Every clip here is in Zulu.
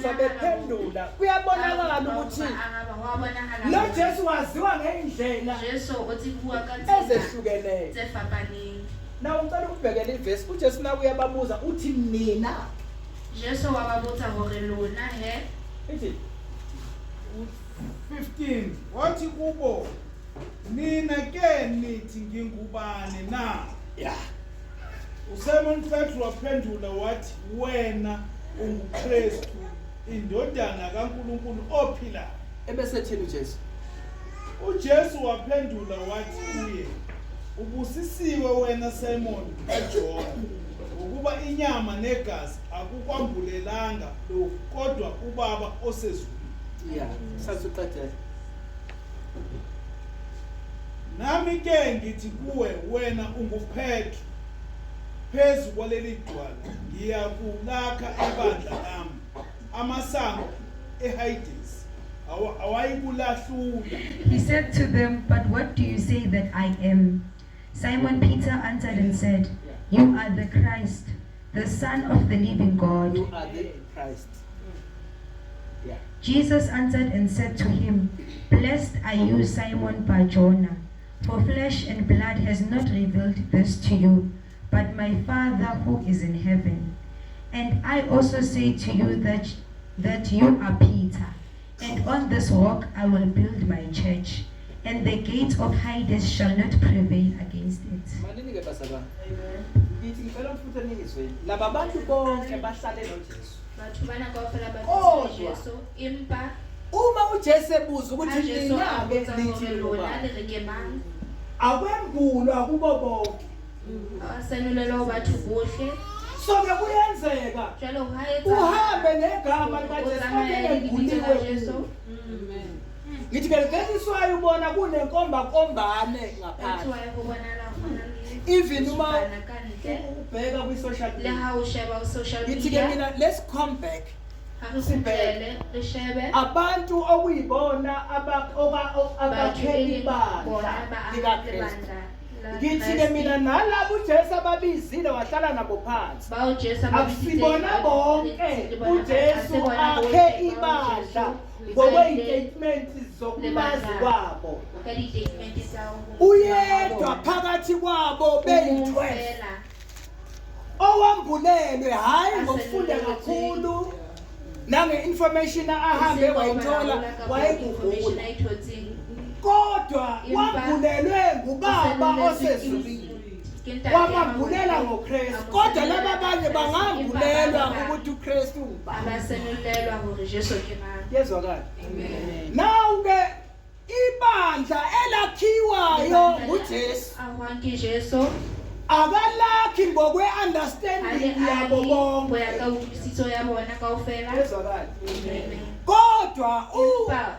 bebuzwa bephendula kuyabonakala ukuthi lo Jesu waziwa ngey'ndlela ezehlukeneyo. Na ngicela ukubhekela ivesi uJesu na uyababuza uthi nina. Jesu wa ba botsa hore lona he. Ithi 15 Wathi kubo, Nina ke nithi ngingubani na? Ya. USimon Petru waphendula wathi, Wena unguKristu, iNdodana kaNkulunkulu ophilayo. Ebesethini uJesu? UJesu waphendula wathi kuye, Ubusisiwe wena Simon kaJona, ngokuba inyama negazi akukwambulelanga lokhu, kodwa uBaba osezulwini. Ya, sasuqedela. Nami ke ngithi kuwe, wena unguPetru, phezu kwaleli dwala ngiyakulakha ibandla lami, amasango eHayidesi awayikulahlula. He said to them, But what do you say that I am? Simon Peter answered and said, You are the Christ, the Son of the living God. You are the Christ. Yeah. Jesus answered and said to him, Blessed are you, Simon Bar-Jonah, for flesh and blood has not revealed this to you, but my Father who is in heaven. And I also say to you that you are Peter, and on this rock I will build my church, and the gates of Hades shall not prevail against it. Manini ke bazalwane. Ngithi ngicela futhi ningizweni. Laba bantu bonke bahlale noJesu. Batho bana kaofela ba Kodwa. dutse le Jesu, empa Uma uJesu ebuza ha ukuthi Jesu a nina ke botsa nithi hore lona ngubani, le re ke mang, akwembulwa kubo bonke. a senolelwa ho batho bohle. So ke kuyenzeka Jwale ho a etsahala uhambe negama hore o likaJesu tsamaye kodwa le lebitso la engembuliwe. Jesu. Ngithi ke that is why ubona kunenkomba kombane That's ngaphandle. why ho bonahala ho na le Even uma ho supana ka ntle. ubheka kwi-social Le media. ha o sheba ho social Ngithi ke media, mina let's come back. ha re sibheke. kgutlele, re shebe Abantu okuyibona batho abakhe e leng ibandla bona ba ahang likaKristu. lebandla la Ngithi ke Kreste. mina nalabo uJesu ababizile wahlala nabo phansi. Bao Jesu a ba bitsitseng, Akusibona ba bonke le bona- ha se uJesu bona akhe bohle bao ibandla Jesu a ileng ngokwey'statement zokumazi lebandla kwabo. ka di-statement tsa ho mo tseba ha Uyedwa bona. phakathi kwabo O mong beyi-12 feela owambulelwe hhayi a ngokufunda senoletsweng. kakhulu nange-information ahambe Eseng ka ho bala wayithola hola kapa information wayigugula a e thotseng. kodwa Empa wambulelwe o ngubaba senoletswe ke osezulwini ke ntate ya wamambulela mahodimo. ngoKristu A mo kodwa senolela laba ka abanye Kreste. Empa ba bangambulelwa bang ukuthi uKristu a ungubani ba senolelwa hore Jesu ke mang. Kuyezwakala now ke ibandla elakhiwayo Lebandla le nguJesu ahwang ke Jesu akalakhi ha le ngokwe-understanding yabo ahe ho bonke ya ka kutlwisiso ya bona kaofela. Kuyezwakala Amen. kodwa Empa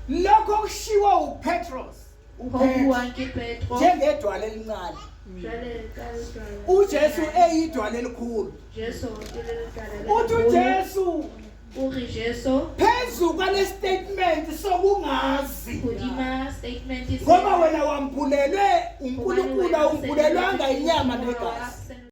lokho kushiwo uPetros ho uPetru buang ke Petro njengedwala elincane jwale ka ledwala uJesu le eyidwala elikhulu Jesu e le ledwala le uthi leholo. uJesu O re Jesu phezu kwale statement sokungazi hodima statement ngoba sena wena wambulelwe hobane uNkulunkulu wena o awumbulelwanga senoletswe ke inyama Modimo, ha wa negazi. senolelwa